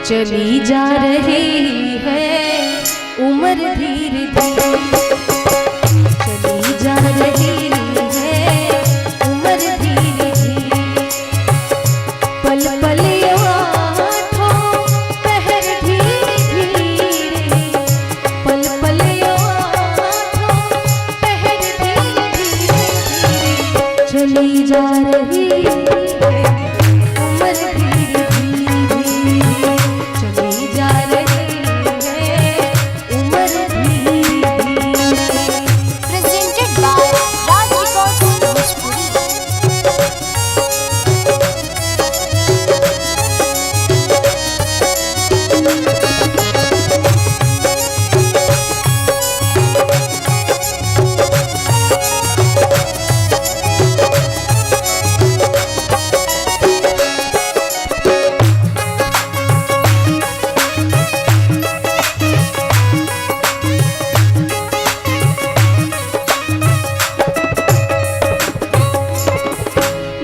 चली जा रही है उम्र धीरे धीरे, चली जा रही है उम्र धीरे धीरे। पल पल आठों पहर धीरे धीरे, पल पल आठों पहर धीरे धीरे चली जा रही है उम्र धीरे धीरे, चली जा रही है उम्र धीरे धीरे। Presented by Raj Records Bhojpuri.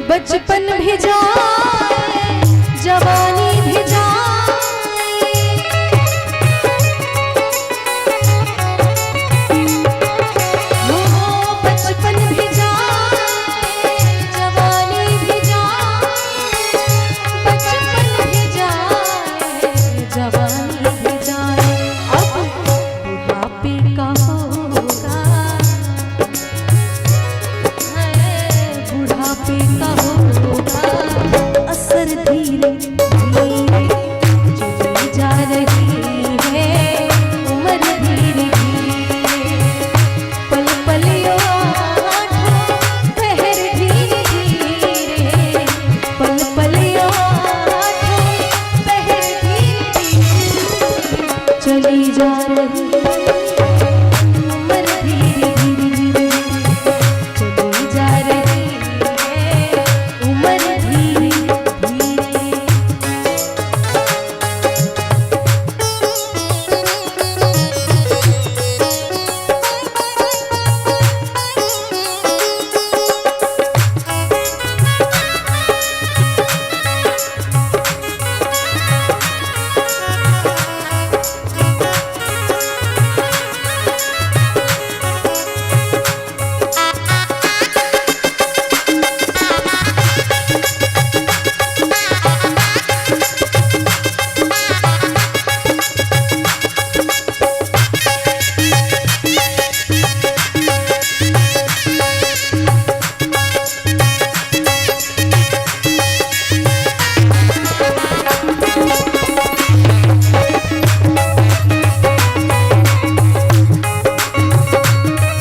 बचपन भी जाए जवानी भी जाए, हो बचपन भी जाए जवानी भी जाए, बचपन भी जाए जवानी भी जाए, अब बुढ़ापे का होगा है, बुढ़ापे का होगा असर धीरे धीरे, चली जा रही है उम्र धीरे धीरे। पल पल आठों पहर धीरे धीरे, पल पल आठों पहर धीरे धीरे, चली जा रही है उम्र धीरे धीरे, चली जा रही है उम्र धीरे धीरे।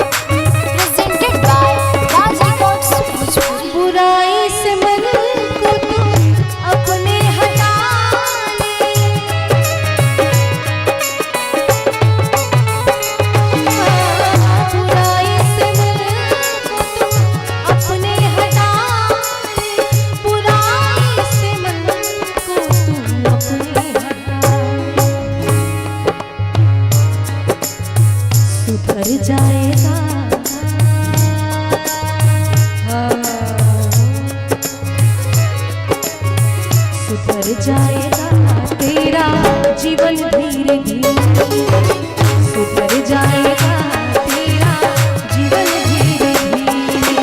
Presented by Raj Records Bhojpuri. बुराई से मन को तू अपने हटा ले, बुराई से मन को तू अपने हटा ले, बुराई से मन को तू अपने हटा ले, सुधर जाएगा, सुधर जाएगा तेरा जीवन धीरे धीरे, सुधर जाएगा तेरा जीवन धीरे धीरे।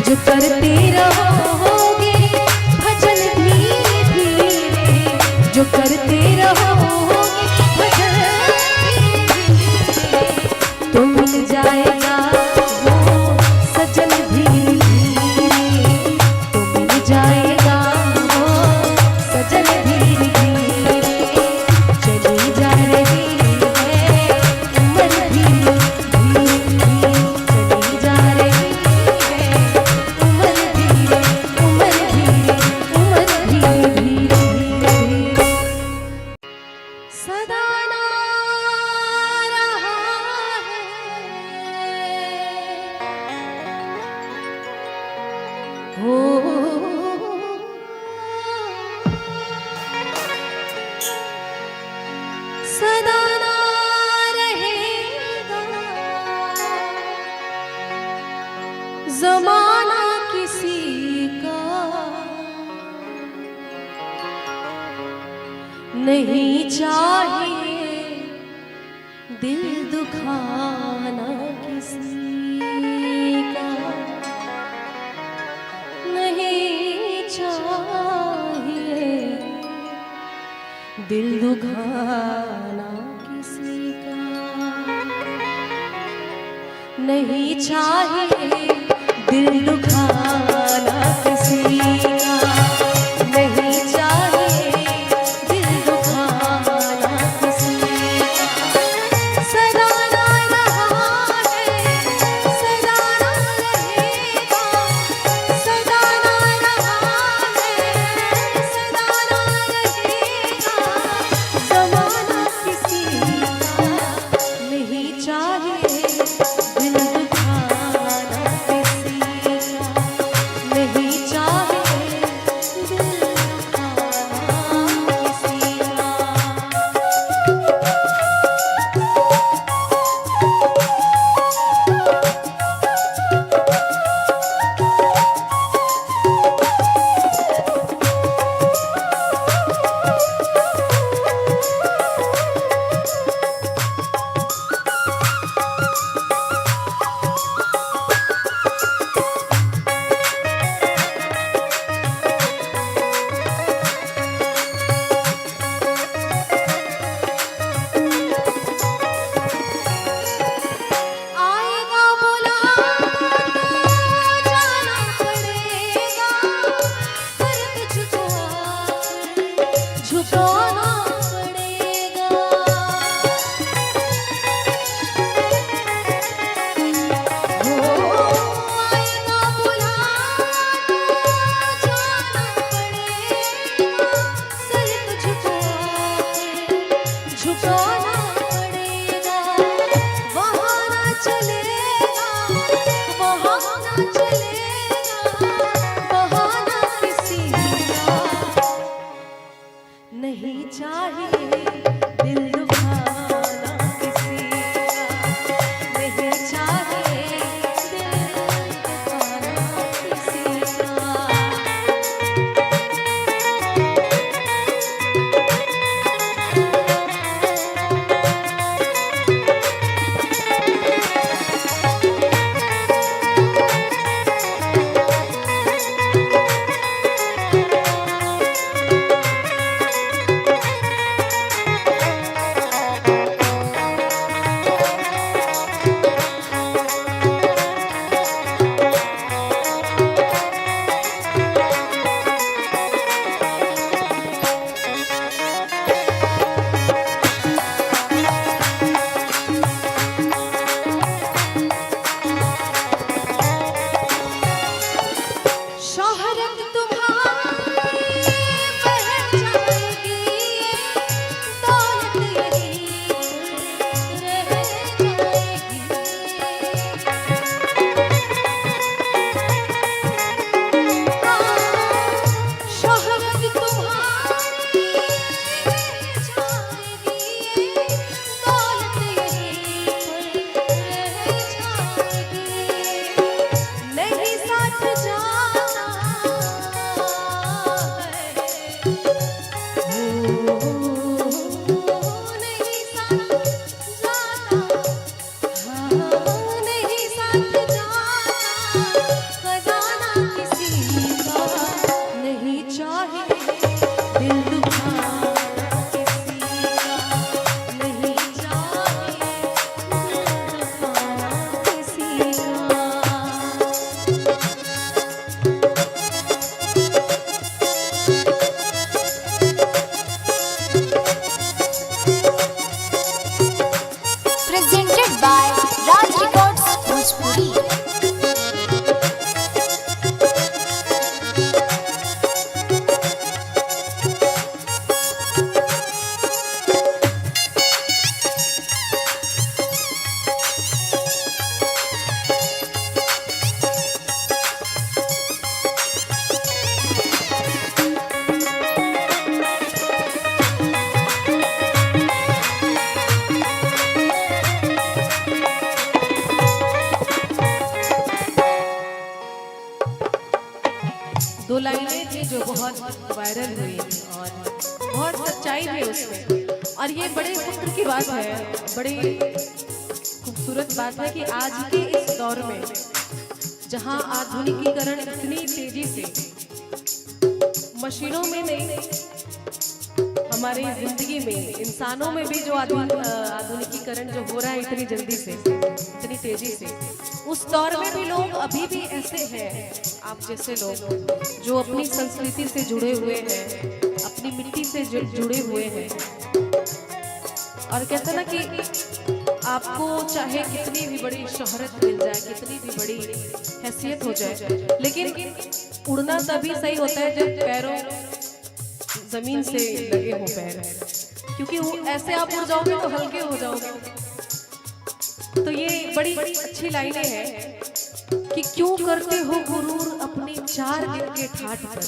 जो करते रहोगे भजन धीरे धीरे, जो करते रहोगे भजन धीरे धीरे, तो मिल जाएगा वो सजन धीरे धीरे, तो मिल जाएगा वो सजन धीरे धीरे। चली जा रही है उम्र धीरे धीरे, चली जा रही है उम्र धीरे, उम्र धीरे, उम्र धीरे धीरे। सदा ना रहा है हो, सदा ना रहेगा जमाना किसी का, नहीं चाहिए दिल दुखाना किसी का, नहीं चाहिए दिल दुखाना किसी का, नहीं चाहिए दिल दुखाना किसी का, नहीं चाहिए दिल दुखाना किसी का। सदा ना रहा है, सदा ना रहेगा, सदा ना रहा है, सदा ना रहेगा, ज़माना किसी का नहीं चाहिए दिल दुखाना किसी का, नहीं चाहिए दिल दुखाना किसी का। आएगा बुलावा तो जाना पड़ेगा, सर तुझको झुकाना पड़ेगा। हो आएगा बुलावा तो जाना पड़ेगा, सर तुझको झुकाना पड़ेगा। वहाँ ना चलेगा, वहाँ ना चलेगा, बहाना किसी का नहीं चाहिए दिल दुखाना किसी का, नहीं चाहिए दिल दुखाना किसी का। शोहरत तुम्हारी बह जाएगी, दौलत यही रह जाएगी। शोहरत तुम्हारी बह जाएगी, दौलत यही रह जाएगी। नहीं साथ जाना है, नहीं साथ जाना, हाँ नहीं साथ जाना, खजाना किसी का नहीं चाहिए दिल दुखाना किसी का, नहीं चाहिए दिल दुखाना किसी का। Presented by Raj Records Bhojpuri. दो लाइनें थी जो बहुत वायरल हुई और बहुत सच्चाई भी है उसमें। और ये बड़े फक्र की बात है, बड़ी खूबसूरत बात है कि आज के इस दौर में जहां आधुनिकीकरण इतनी तेजी से मशीनों में नहीं, हमारी जिंदगी में, इंसानों में भी जो आधुनिकीकरण जो हो रहा है इतनी जल्दी से, इतनी तेजी से, उस दौर में भी लोग अभी भी ऐसे हैं, आप जैसे लोग जो अपनी संस्कृति से जुड़े हुए हैं, अपनी मिट्टी से जुड़े हुए हैं। और कहते हैं ना कि आपको चाहे कितनी भी बड़ी शोहरत मिल जाए, कितनी भी बड़ी हैसियत हो जाए, लेकिन उड़ना तभी सही होता है जब पैरों जमीन से लगे हो पैर, क्योंकि वो ऐसे आप उड़ जाओगे तो हल्के हो जाओगे। तो ये बड़ी अच्छी लाइनें हैं कि क्यों करते हो गुरूर अपने 4 दिन के ठाठ पर,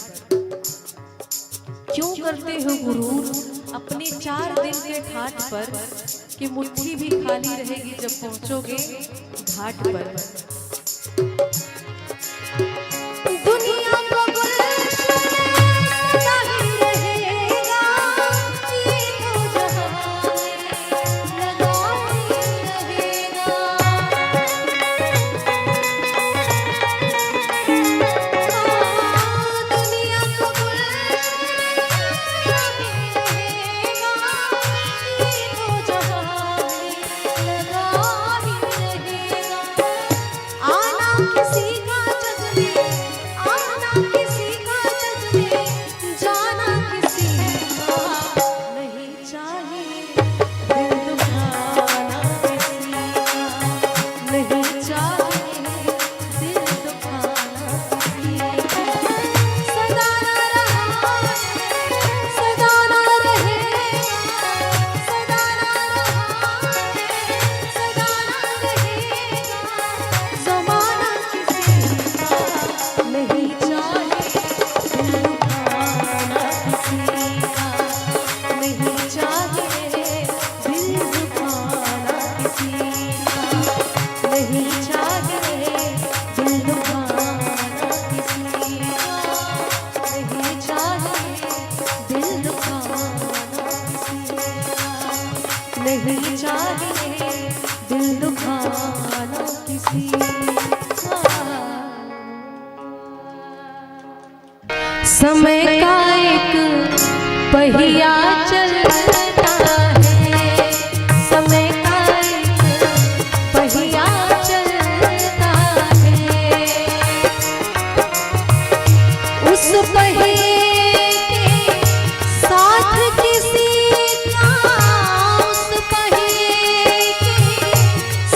क्यों करते हो गुरूर अपने 4 दिन के ठाठ पर, कि मुट्ठी भी खाली रहेगी जब पहुंचोगे घाट पर। दुनिया को गुलशन सदा ही रहेगा, ये तो जहां में लगा ही रहेगा। दुनिया को गुलशन सदा ही रहेगा, ये तो जहां में लगा ही रहेगा। आना किसी का जग में, आना किसी का जग में, जाना किसी का नहीं चाहिए दिल दुखाना किसी का, नहीं चाहिए दिल दुखाना किसी का। सदा ना रहा सदा ना रहेगा, सदा ना रहा सदा ना रहेगा, ज़माना किसी का नहीं चाहिए दिल दुखाना किसी का, नहीं चाहिए दिल दुखाना किसी का, नहीं चाहिए दिल दुखाना किसी का, नहीं चाहिए दिल दुखाना किसी का, नहीं चाहिए दिल दुखाना किसी का। समय का एक पहिया चलता है, समय का एक पहिया चलता है, उस पहिए के साथ किसी का, उस पहिए के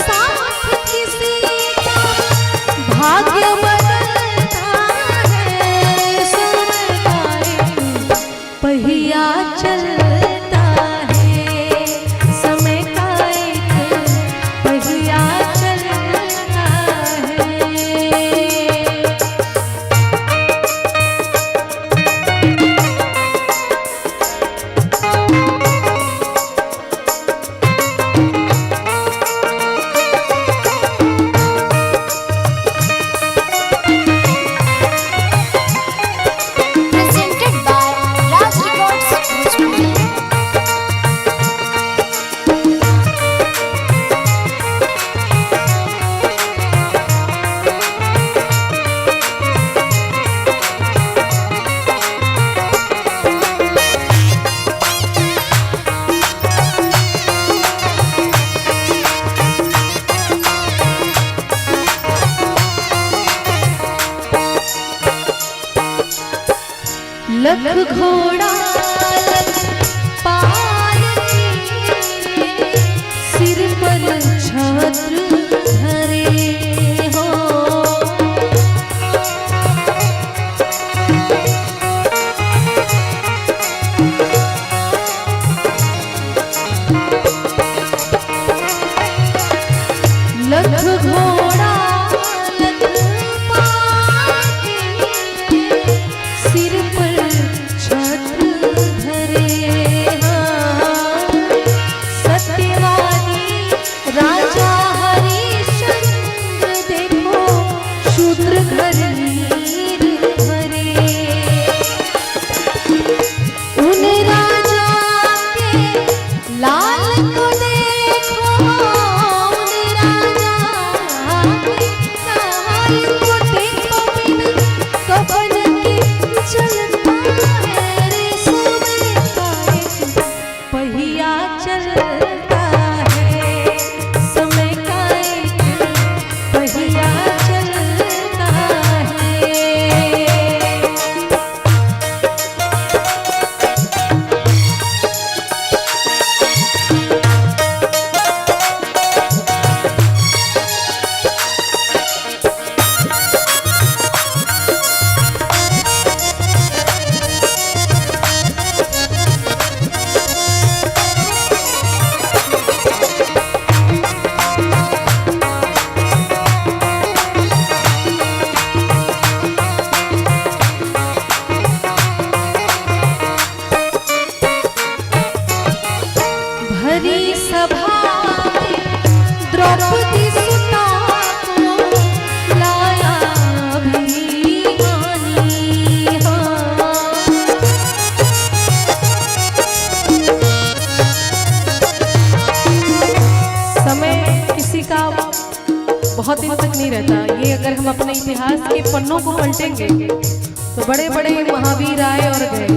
साथ किसी का भाग्य बदलता है। समय का एक पहिया चलता है, समय का एक पहिया चलता है। Presented by Raj Records Bhojpuri. लख घोड़ा लख पालकी, सिर पर छत्र धरे हो, लख घोड़ा लख पालकी, सिर पर छत्र भरी सभा में द्रौपदी सुता को लाया अभिमानी। हाँ। समय किसी का बहुत दिन तक नहीं रहता। ये अगर हम अपने इतिहास के पन्नों को पलटेंगे तो बड़े बड़े महावीर आए और गए,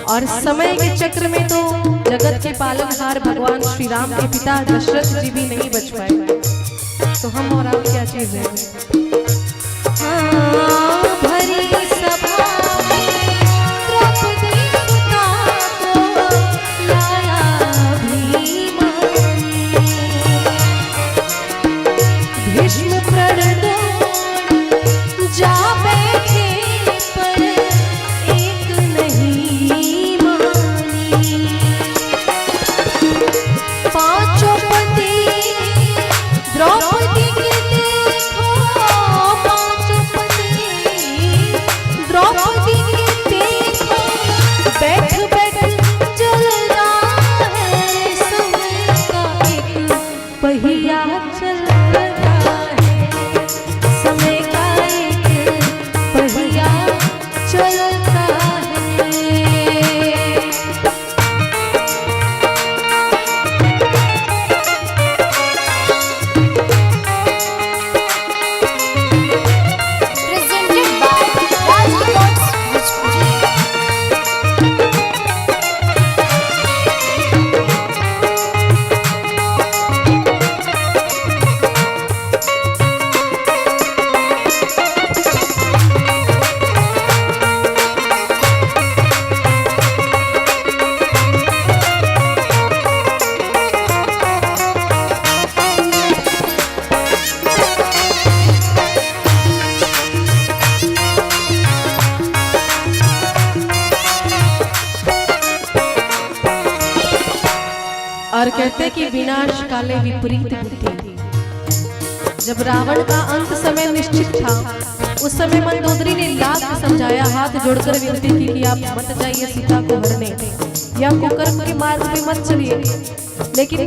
और समय के चक्र में तो जगत के पालनहार भगवान श्री राम के पिता दशरथ जी भी नहीं बच पाए, तो हम और आप क्या चीज है। हाँ, भरी सभा में द्रौपदी सुता को लाया अभिमानी। भीष्म प्रणद्रोण जा बैठे पर एक नहीं मानी। पांचों पति द्रौपदी के देखो, पांचों पति द्रौपदी के देखो, बैठ बैठ चल रहा है समय का एक पहिया चल रहा है, समय का एक पहिया चलता है। Presented by Raj Records Bhojpuri. और कहते हैं कि विनाश काले विपरीत बुद्धि। जब रावण का अंत समय निश्चित था, उस समय मंदोदरी ने लाख समझाया, हाथ जोड़कर विनती की कि आप मत जाइए सीता को हरने या कुकर्म के मार्ग पे मत चलिए, लेकिन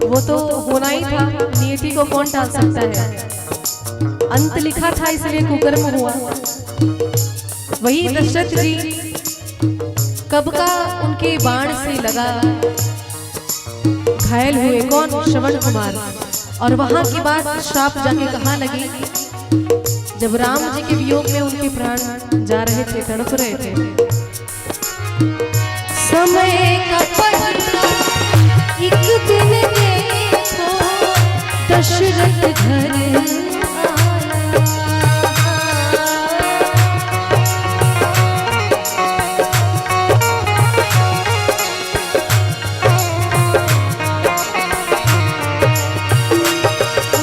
वो तो होना ही था, नियति को कौन टाल सकता है। अंत लिखा था इसलिए कुकर्म हुआ। वही दशरथ जी कब का उनके बाण से लगा घायल हुए, कौन? श्रवण कुमार। और वहां की बात श्राप जाके कहाँ लगी? जब राम जी के वियोग में उनके प्राण जा रहे थे, तड़प रहे थे। समय का पहिया एक दिन देखो दशरथ घर आया।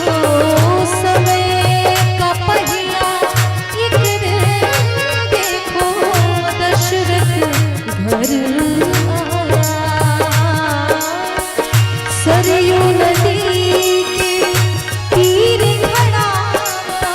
ओ समय का पहिया एक दिन देखो दशरथ घर आया। सरयू नदी के तीर खड़ा था,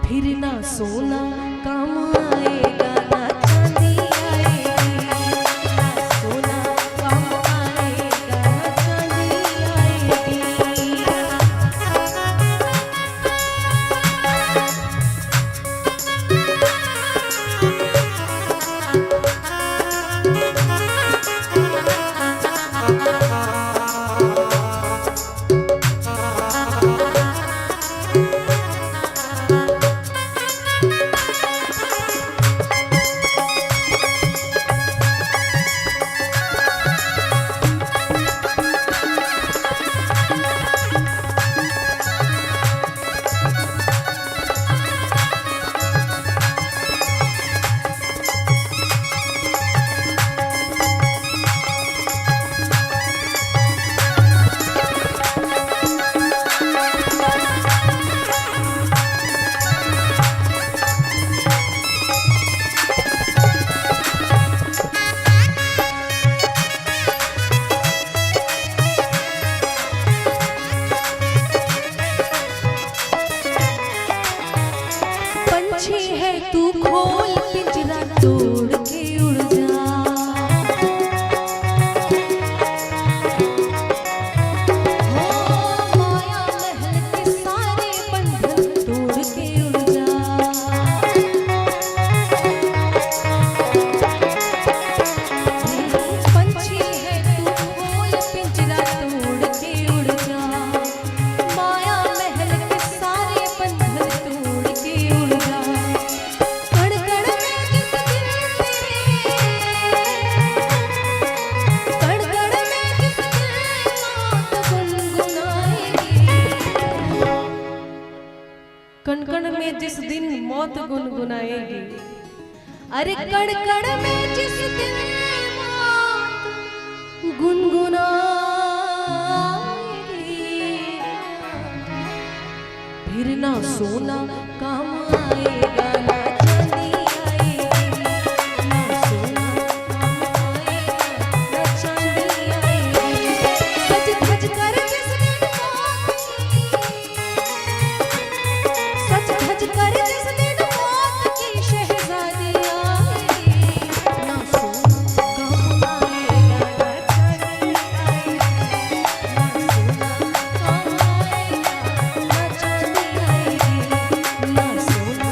फिर ना सोना काम आएगा ना चांदी आएगी, ना सोना काम आएगा ना चांदी आएगी। पंछी है तू खोल पिंजरा तोड़ के उड़ जा, हो माया महल के सारे बंधन तोड़ के उड़ जा। पंछी है तू खोल पिंजरा तोड़ के उड़ जा, माया महल के सारे बंधन तोड़ के उड़ जा। कण कण में जिस दिन तेरे, कण कण में जिस दिन मौत गुनगुनाएगी, कण कण में जिस दिन मौत गुनगुनाएगी, अरे कण कण में जिस दिन मौत गुनगुनाएगी, फिर ना सोना काम आएगा ना चांदी आएगी, ना सोना काम आएगा ना चांदी आएगी। सज धज कर जिस दिन मौत की, सज धज कर जिस दिन मौत की शहजादी आएगी, ना सोना काम आएगा ना चांदी आएगी, ना सोना काम आएगा ना चांदी आएगी, ना सोना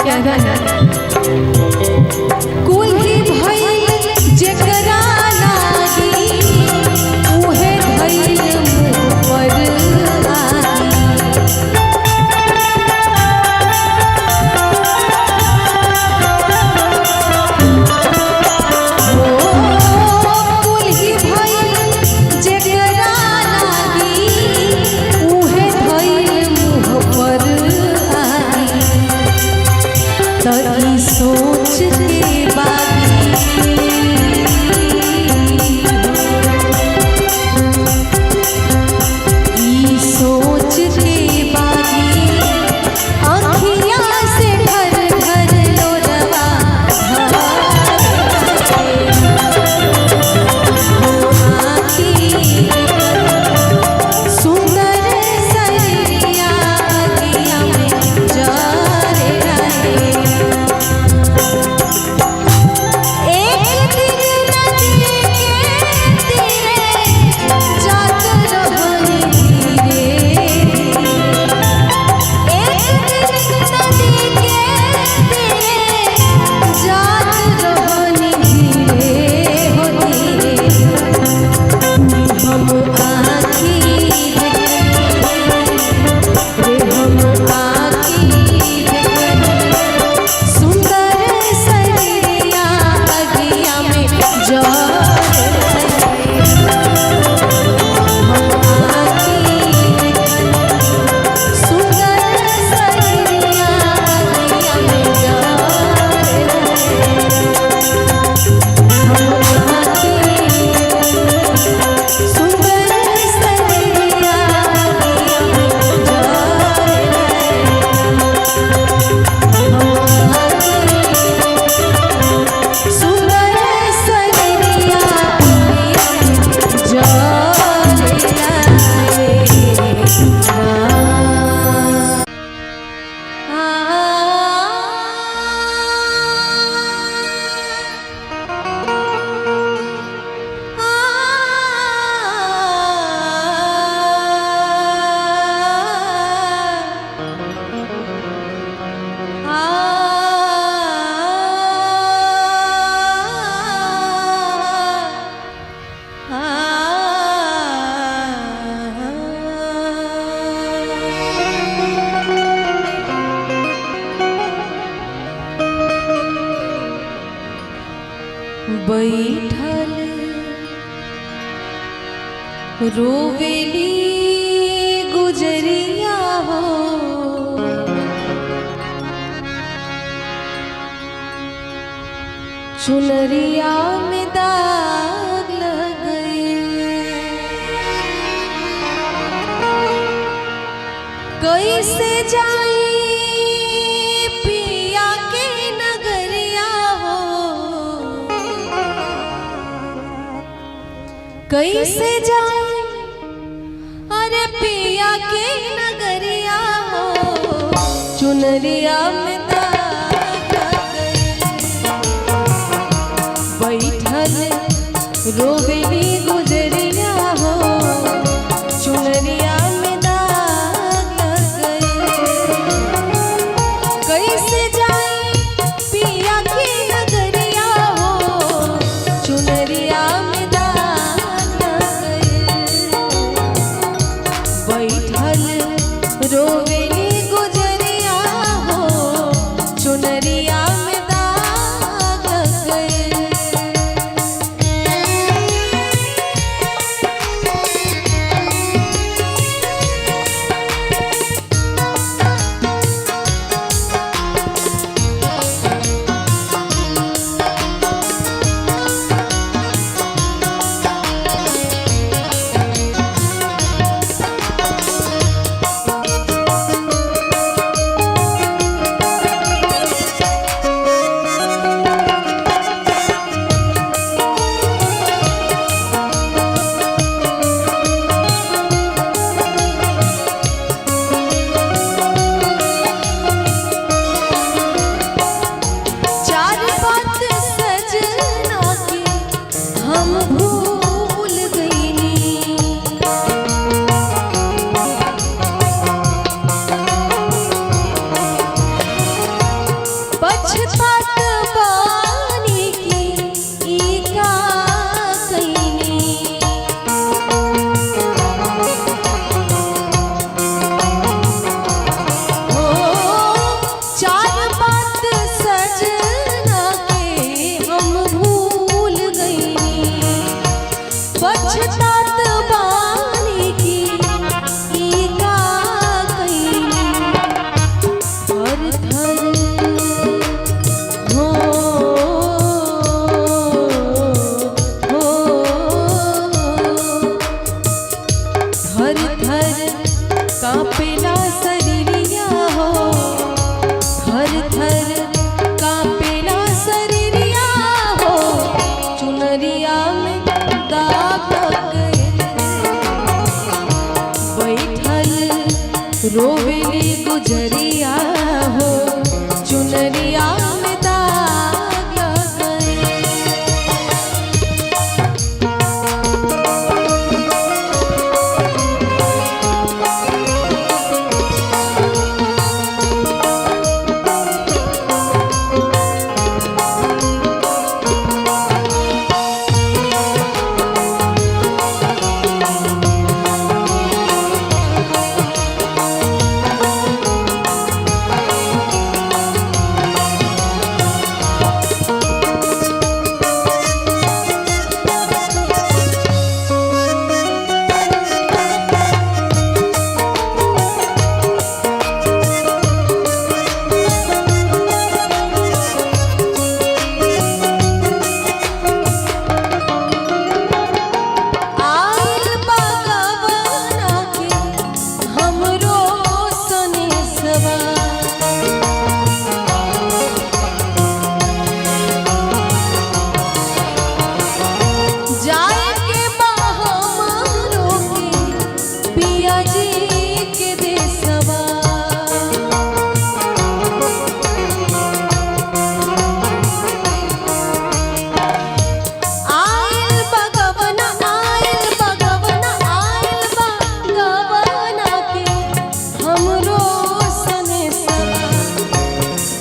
कहना है। कुल ही भइल जेकरा लागी उहे धइल मुँह पर आगी। ओ कुल ही भइल जेकरा लागी उहे धइल मुँह पर आगी। त ई सोच के बागी ई सोच के बागी आँखिया से ढर ढर लोरवा आँखी सुंदर सरिया अगिया में जारे रहे। एक दिन नदी के तीरे जात रहनी धीरे। एक दिन नदी के तीरे जात रहनी धीरे हो धीरे। हम आखी रे हम आखी सुंदर सरिया अगिया में जर सुंदर सरिया अगिया में जर सुंदर सरिया अगिया में जर सुंदर सरिया बैठल रोवेली गुजरिया हो चुनरिया में दाग लग कैसे जाई पिया के नगरिया हो कैसे जाई अरे पिया के नगरिया हो चुनरिया में दाग लग बैठल रोवेली गुजरिया हो चुनरिया में दाग लग कैसे जाई पिया के नगरिया हो चुनरिया में दाग लग बैठल रोवेली गुजरिया हो। थर थर कांपेला शरीरिया हो, थर थर कांपेला शरीरिया हो, चुनरिया में दाग लग गए। बैठल रोवेली गुजरिया हो, चुनरिया में दाग लग गए। आइल बागवना के हमरो सनेसवा, जाए के बा हमरो के पिया जी के देसवा। आइल बगवना, आइल बगवना, आइल बगवना के हमरो सनेसवा,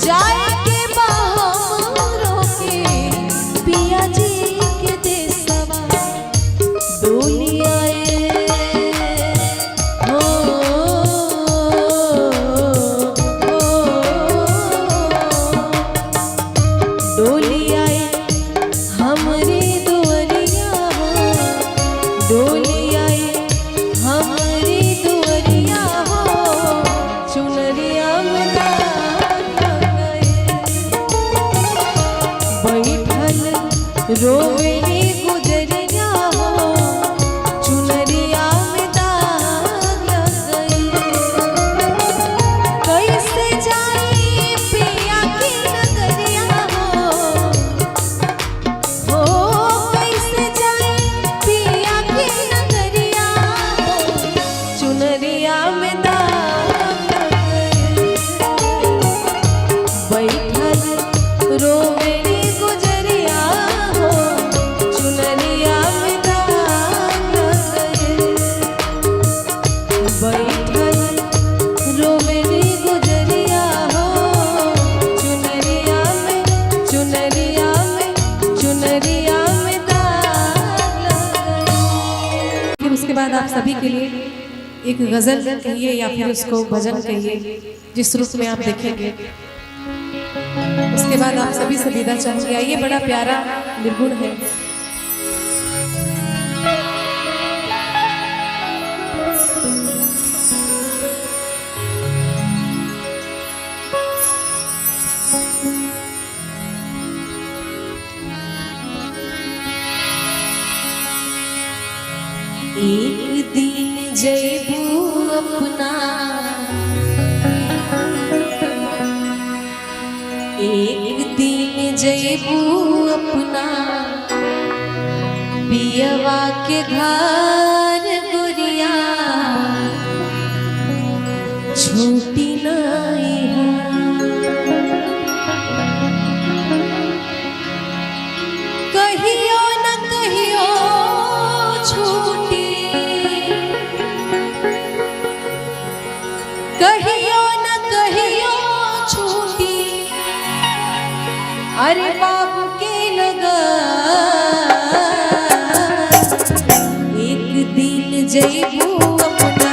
जाए के बा हमरो के पिया जी के देसवा। डोली आए हो, डोली आए हमरे दुआरिया हो, डोली आए हमरे दुआरिया हो, चुनरिया में दाग लग गए। बैठल रोवेली गुजरिया हो, चुनरिया में दाग लग गए। कैसे जाई पिया की नगरिया हो, हो कैसे जाए पिया की नगरिया हो, चुनरिया में दाग लग गए। बैठल रोवेली गुजरिया हो, चुनरिया में दाग लग गए। बैठल रोवेली गुजरिया हो, चुनरिया में, चुनरिया में, चुनरिया में दाग लग गए। फिर उसके बाद आप सभी के लिए एक गज़ल कहिए या फिर उसको भजन कहिए, जिस रूप में आप देखेंगे। उसके बाद आप सभी से विदा चाहूँगी। आइए, बड़ा प्यारा निर्गुण है। एक दिन जयबू अपना, एक दिन जयबू अपना पियवा के घर गुरिया, छूटी नहीं है। कहियो न कहियो छूटी, कहियो न कहियो छूटी, अरे बाबू के लगा। एक दिन जयबू अपना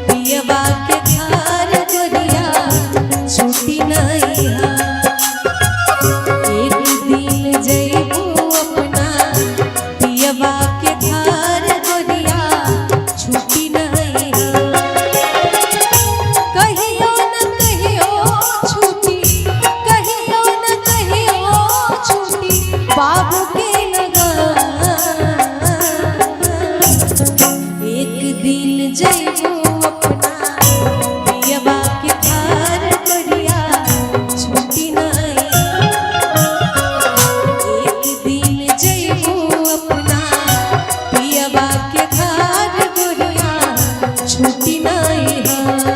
पियवा के घर गोरिया, छूटी नहीं है। एक दिन जयबू अपना पियवा के घर गोरिया, छूटी नहीं है। कहियो न कहियो छूटी, कहियो न कहियो छूटी, बाबू के लगा। एक दिन जइबू अपना पियबा के घर गोरिया छुट्टी नहीं। एक दिन जइबू अपना पियबा के घर गोरिया छुट्टी नहीं है।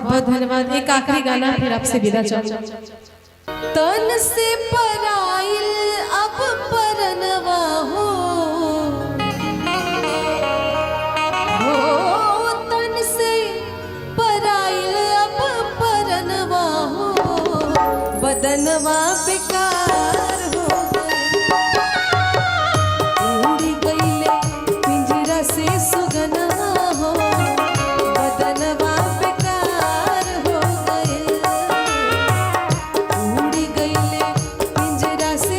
बहुत बहुत धन्यवाद। एक आखिरी गाना, फिर आपसे विदा चाहूंगा। तन से पराइल अब परनवा हो, हो तन से पराइल अब परनवा हो, बदनवा बेकार हो गए। उड़ी गईले पिंजरा से सुगनवा हो, बदनवा बेकार हो गए। उड़ी गईले पिंजरा से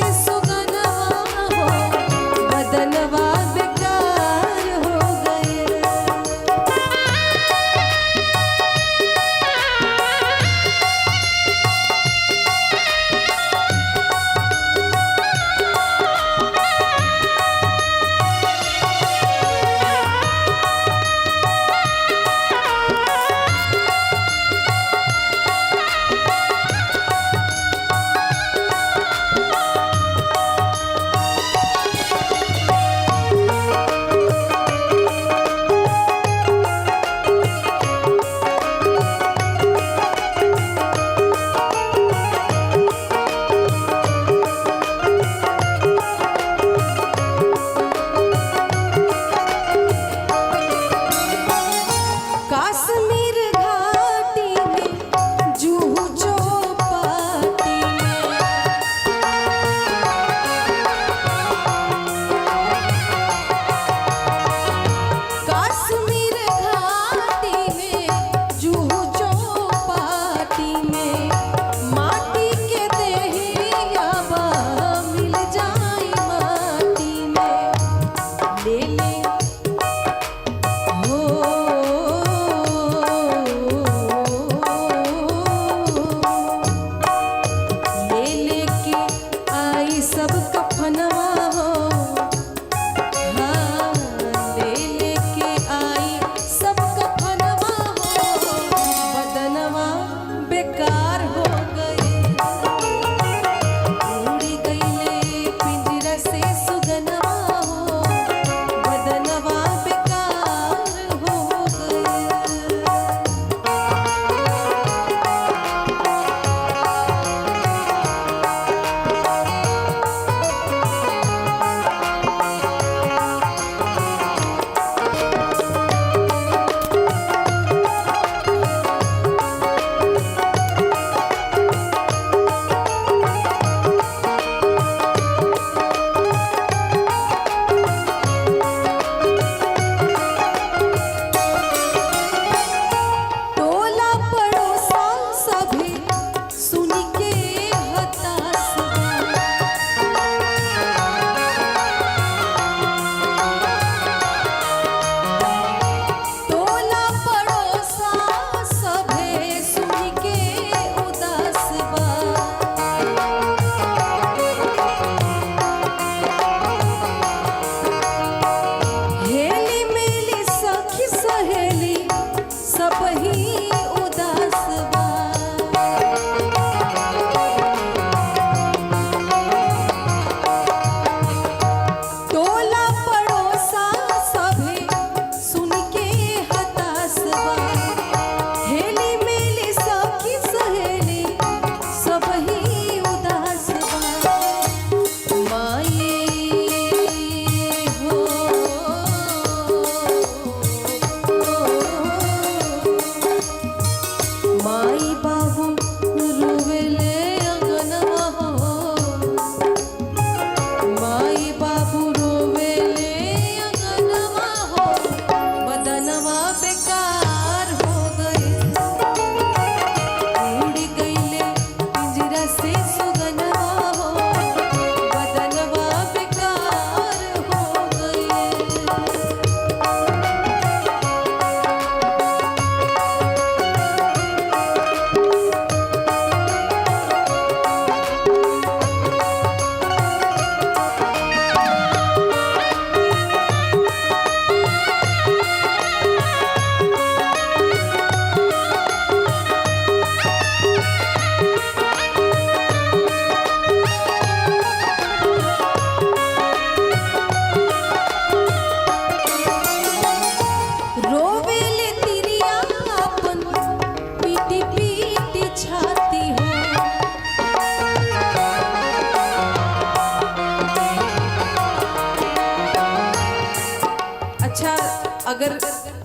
अगर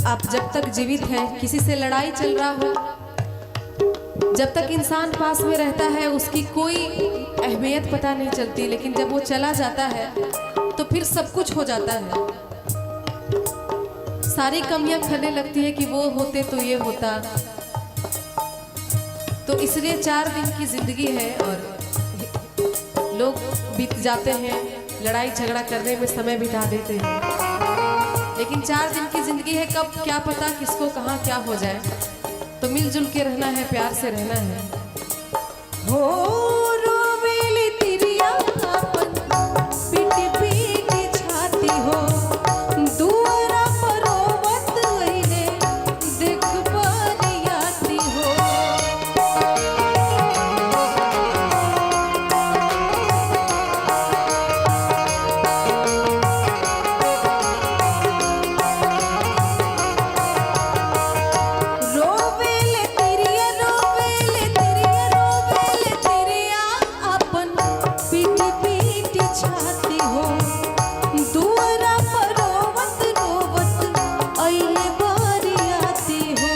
आप जब तक जीवित हैं, किसी से लड़ाई चल रहा हो, जब तक इंसान पास में रहता है उसकी कोई अहमियत पता नहीं चलती, लेकिन जब वो चला जाता है तो फिर सब कुछ हो जाता है। सारी कमियां खलने लगती है कि वो होते तो ये होता। तो इसलिए 4 दिन की जिंदगी है और लोग बीत जाते हैं, लड़ाई झगड़ा करने में समय बिता देते हैं, लेकिन 4 दिन की जिंदगी है, कब क्या पता किसको कहाँ क्या हो जाए। तो मिलजुल के रहना है, प्यार से रहना है। हो रोवेली तिरिया आपन पीट पीट छाती हो, दुआरा पर रोवत अइले देख बरियाती हो। रोवेले तिरिया, रोवेले तिरिया, रोवेले तिरिया अपन पीट पीट छाती हो, दुआरा पर रोवत रोवत अइले बरियाती हो।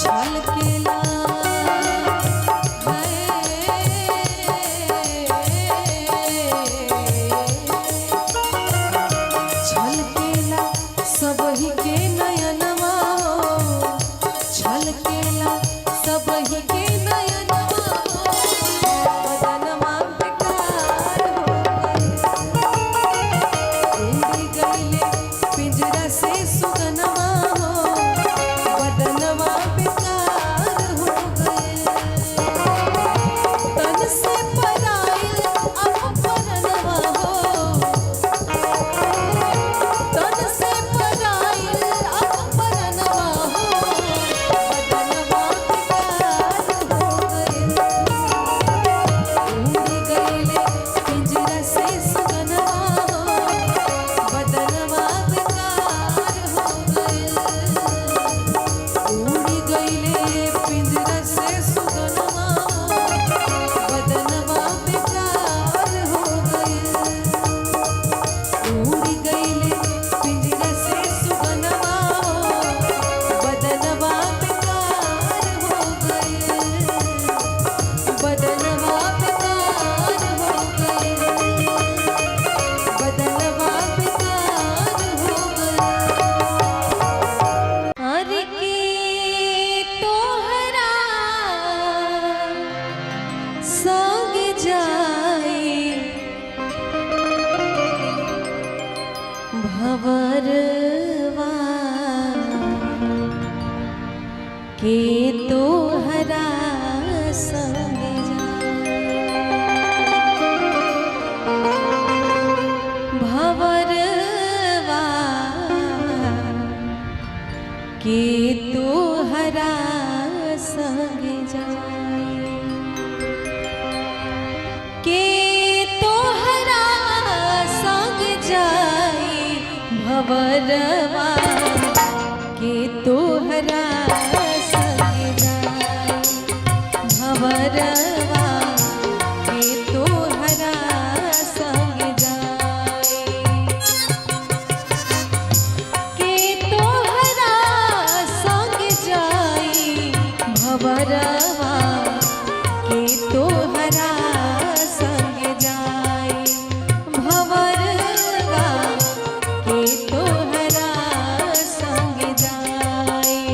छलकेला है, छलकेला सबही के नयनवा हो, छलकेला सबही के नयनवा हो, बदनवा बेकार हो गइल। उड़ी गइले पिंजरा से सुगनवा हो, बदनवा बेकार हो गइल। तन से पराइल अब परनवा हो, तन से पराइल अब परनवा हो, बदनवा बेकार हो गइल। उड़ गइले पिंजरा से सुगनवा हो, बदनवा बेकार हो गइल। उड़ गइले पिंजरा से सुगनवा हो, बदनवा बेकार हो गइल। उड़ गइले पिंजरा से सुगनवा हो, बदनवा बेकार हो गइल। बदनवा बेकार हो गइल, बदनवा बेकार हो गइल। हर के तोहरा संग जाए भंवरवा, के तोहरा संग जाए भंवरवा, के तोहरा संग जाए, के तोहरा संग जाए भंवरवा, के तोहरा संग जाए भंवरवा, के तोहरा संग जाए, के तोहरा संग जाई भंवरवा, के तोहरा संग जाई भंवरवा, के तोहरा संग जाई।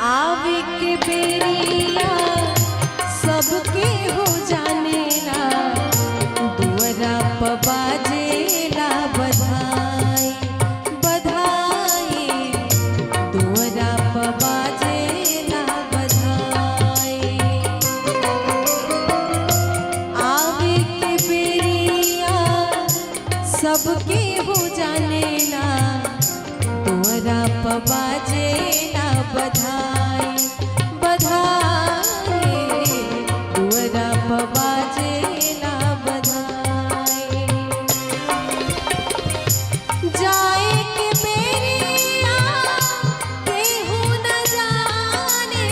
आवे के बेरिया सबके हो जानेला, दुअरा प बाजेला बधाई बधाई, दुअरा पबाजेला बधाई बधाई, दुअरा पबाजेला बधाई। जाए के बेरिया केहू न जाने,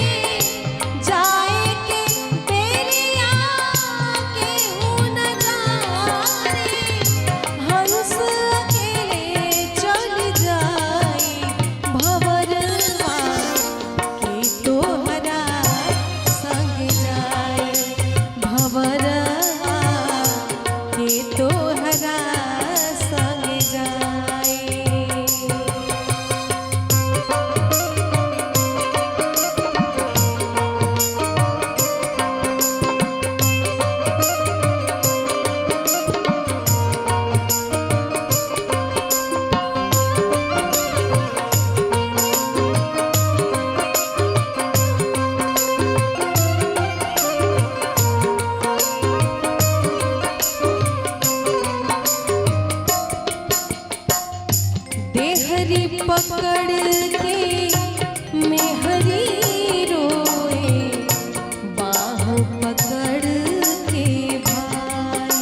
जाए के बेरिया केहू न जाने, हंस अकेले चल जाई भंवरवा के तोहरा संग जाई, भंवरवा के तोहरा संग जाई। देहरी पकड़ के मेहरी रोए, बाह पकड़ के भाई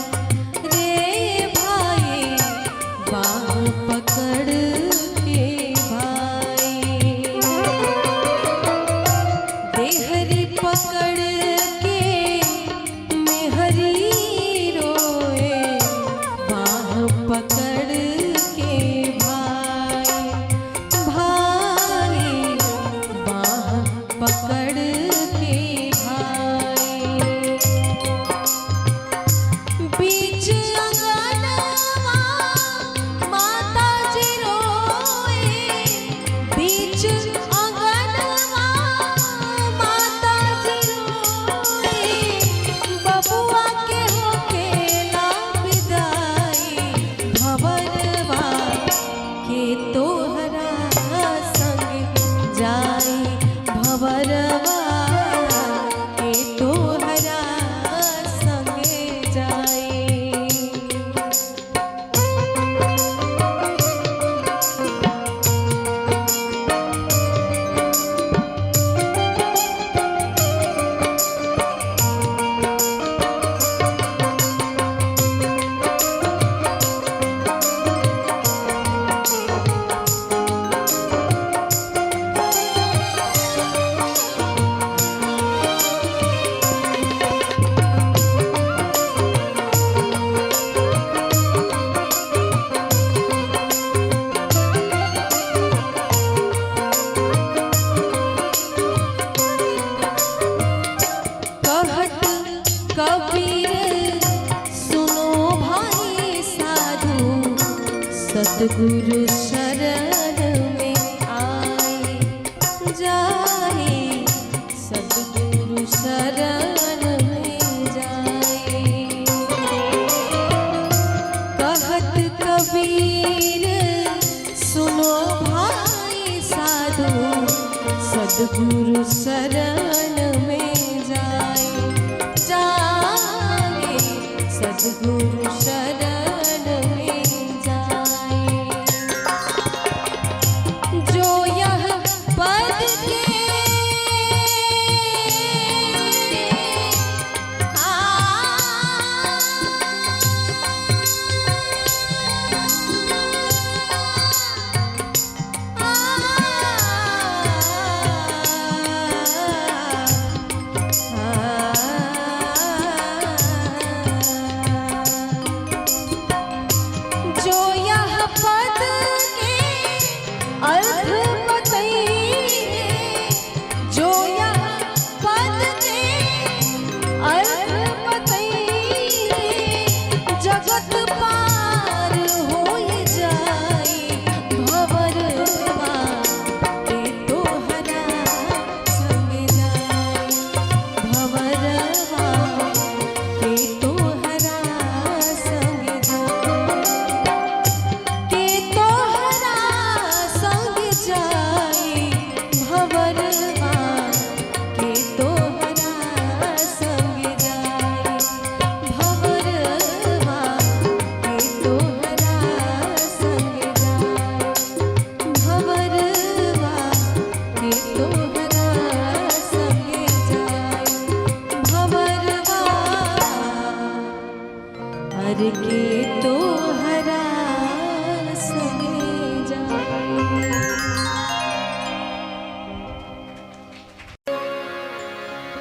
रे भाई, बाह पकड़ के भाई। देहरी पकड़ के मेहरी रोए, बाह पकड़ के भाई, भाई बाह पकड़ के भाई। बीच अंगनवा माता जी रोए, बीच अंगनवा माता जी रोए, बबुआ के होके ला विदाई, भंवरवा के तोहरा संग जाई, भंवरवा के तोहरा संग जाई। कहत कबीर सुनो भाई साधु, सतगुरु शरण में आए जाए, सतगुरु शरण में जाए। कहत कबीर सुनो भाई साधु, सतगुरु शरण में जाए जाए, सतगुरु शरण में जाए। जो यह पद के आ, आ, आ,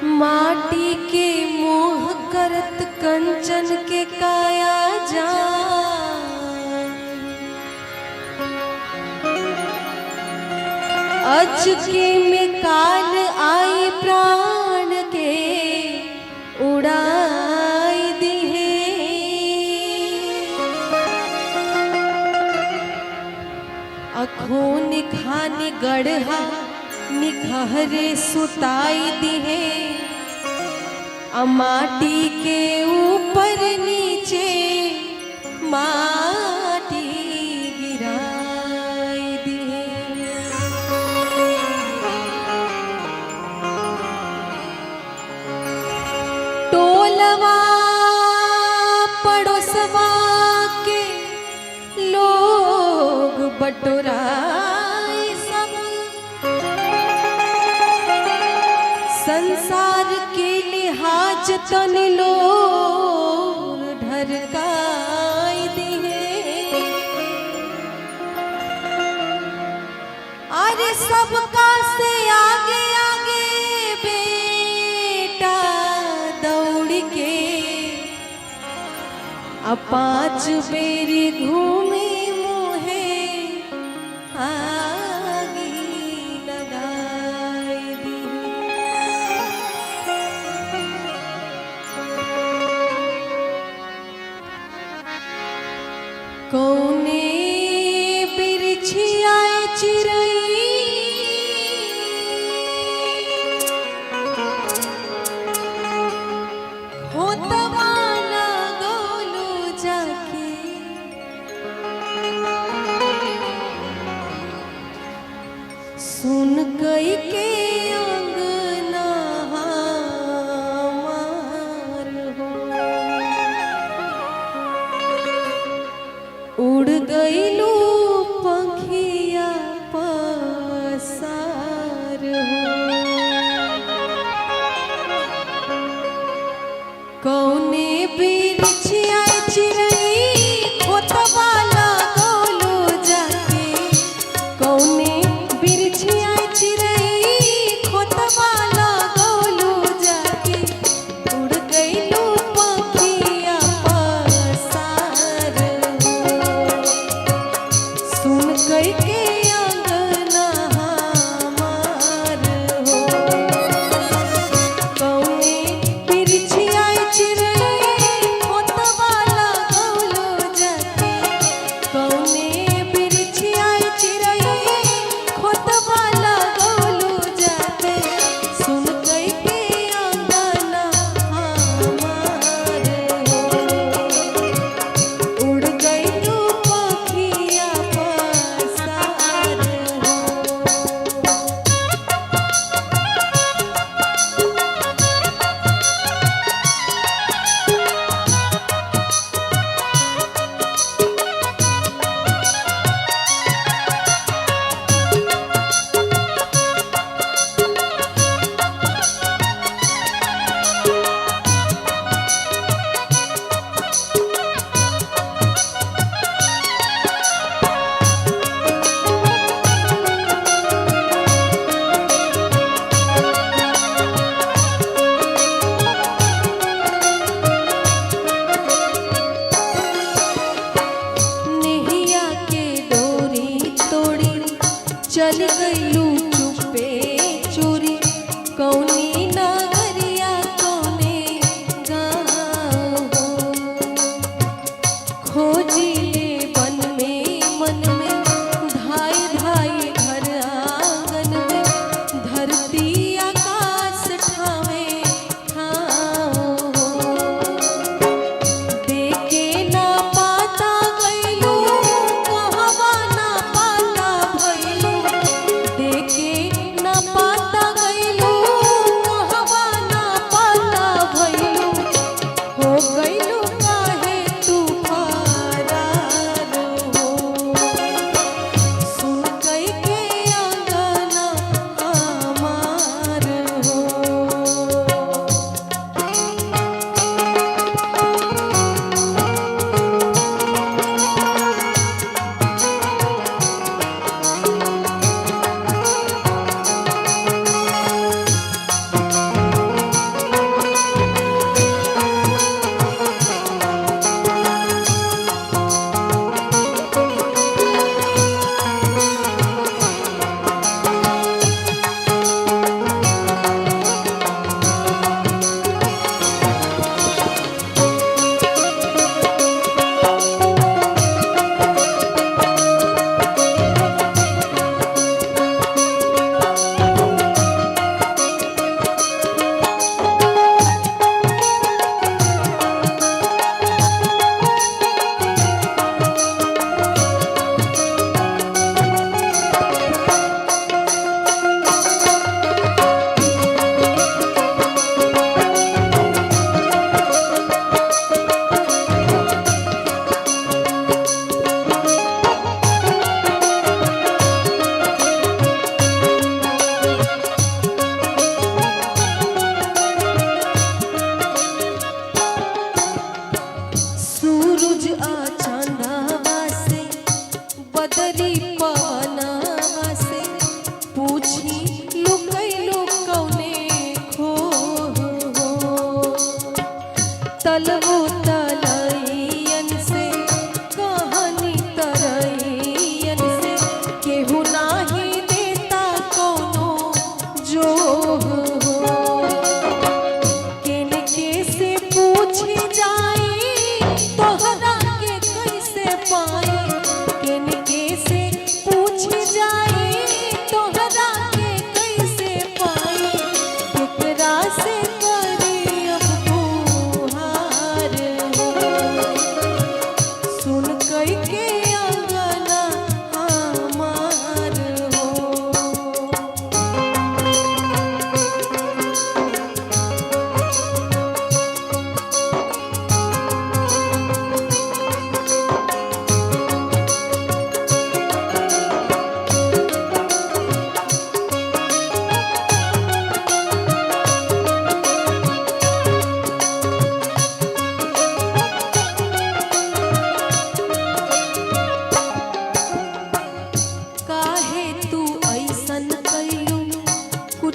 माटी के मोह करत कंचन के काया जा, अचके में काल आई प्राण के उड़ाई दिहे। अखों निखान गढ़ा निखहरे सुताई दिहे, माटी के ऊपर नीचे माटी गिराई दिहे। टोलवा पड़ोसवा के लोग बटोराई सब, संसार के लिहाज तन लोग ढरकाई दिहे। अरे सबका से आगे आगे बेटा दौड़ के, अब 5 बेरी घूमे मुहे आगी लगाई दी। कौने बिरछिया चिरई होतवा ना गोलू जाके, सुन कई के अंगना हमार हो, उड़ गईलू पंखिया पसार हो। कौने बिरछिया चिरई खोतवा लगौलू जाके, कौने बिरछिया चिरई खोतवा लगौलू जाके, उड़ गईलू पंखिया पसार हो। सुन कई के अंगना हमार हो, कौने बिरछिया चिरई खोतवा लगौलू जाके, कौने बिरछिया चिरई खोतवा लगौलू जाके, सुन कई के अंगना हमार हो, उड़ गई तू पखिया पसार हो। नेहिया के डोरी तोड़ी चल गईलू चुपे चोरी, कौनी नगरिया कौने गाँव हो। खोजी ले वन में मन में धाई धाई घर आंगन में, धरती आकाश ठावे ठाव हो। देखे ना पाता गईलू कहवा ना पाता भइलू, देखे ना पाता गईलू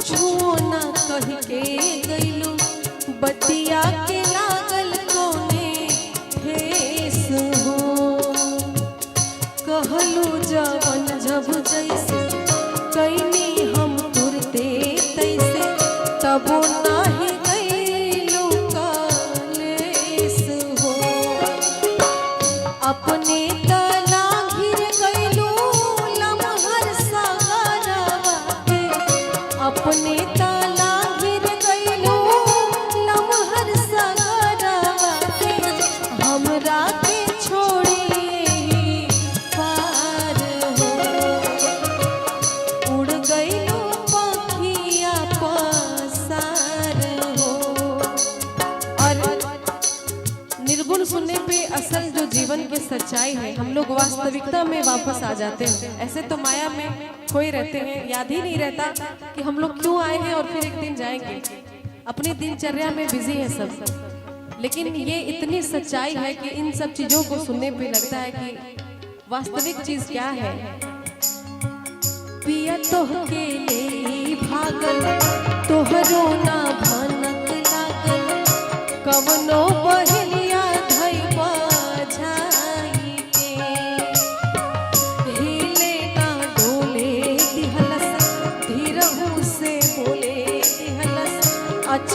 कुछो ना कह के गइलू, बतिया के लागल कोने ठेस हो। कहलू जवन जब जैसे कैनी हम तुरते तैसे, तबो नाही गइलू कालेस हो। अपने तला घिर गइलू लमहर सागरवा के, अपने तला घिर गइलू लमहर सागरवा के, हमरा के छोड़ी पार हो। उड़ गइलू पखिया पसार हो। और निर्गुण सुनने पे असल जो जीवन की सच्चाई है, हम लोग वास्तविकता में वापस आ जाते हैं। ऐसे तो माया में खोए रहते हैं, याद ही नहीं रहता कि हम लोग क्यों आए हैं और फिर एक दिन जाएंगे। अपनी दिनचर्या में बिजी है सब, लेकिन ये इतनी सच्चाई है कि इन सब चीज़ों को सुनने पे लगता है कि वास्तविक चीज़ क्या है। पिया तोहके ले भागल, तोहरो ना भनक लागल, कवनो बहलिया धई बझाई के। हिले ना डोले दिहलस, धीरहु से बोले दिहलस, अच